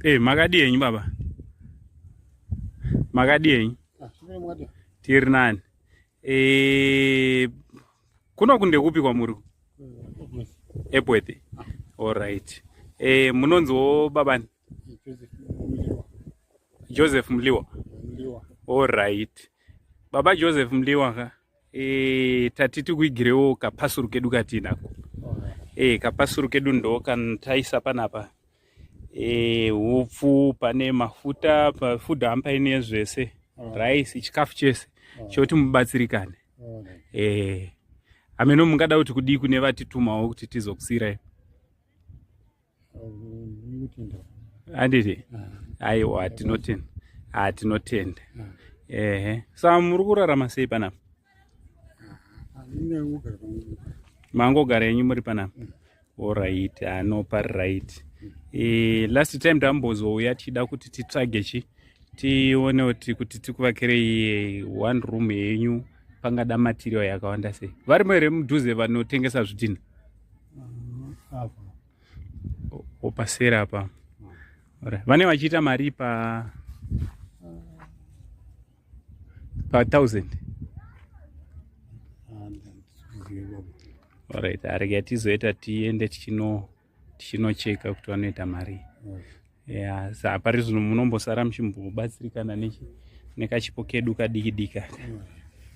Eh, makadii henyu baba? Makadii henyu? Ah, Tiri nani? Eh, kuno kundekupi kwamuri? Epworth. All right. Eh, munonziwo babani? Joseph Mliwa. All right. Baba Joseph Mliwa ka. E, tati tikuigirewo kapasuru kedu katiinako. E, kapasuru kedu ndo kantaisa panapa. E, hupfu pane mafuta pafood hamper ine zvese rice chikafu chese chekuti mubatsirikane. E, hameno mungada kuti kudii kune vatitumawo kuti tizokusiirai. Handiti? Aiwa, tinotenda. Ah, tinotenda. Ehe. Saka muri kurarama sei panapa? Mangogara henyu muri panapa? Alright, ano pari right. Eh, last time tambozouya tichida kuti titsvage chi tione kuti kuti tikuvakirei one room yenyu pangada material yakawanda sei. Varimo here mudhuze vanotengesa zvidhina? Opasera apa. Vane vachiita mari pa pa 1000. Alright, arega tizoita tiende tichino tichinocheka kuti vanoita mari. Yeah, sa pari zvino munombosara muchimbobatsirikana nechi nekachipo kedu kadiki diki aka.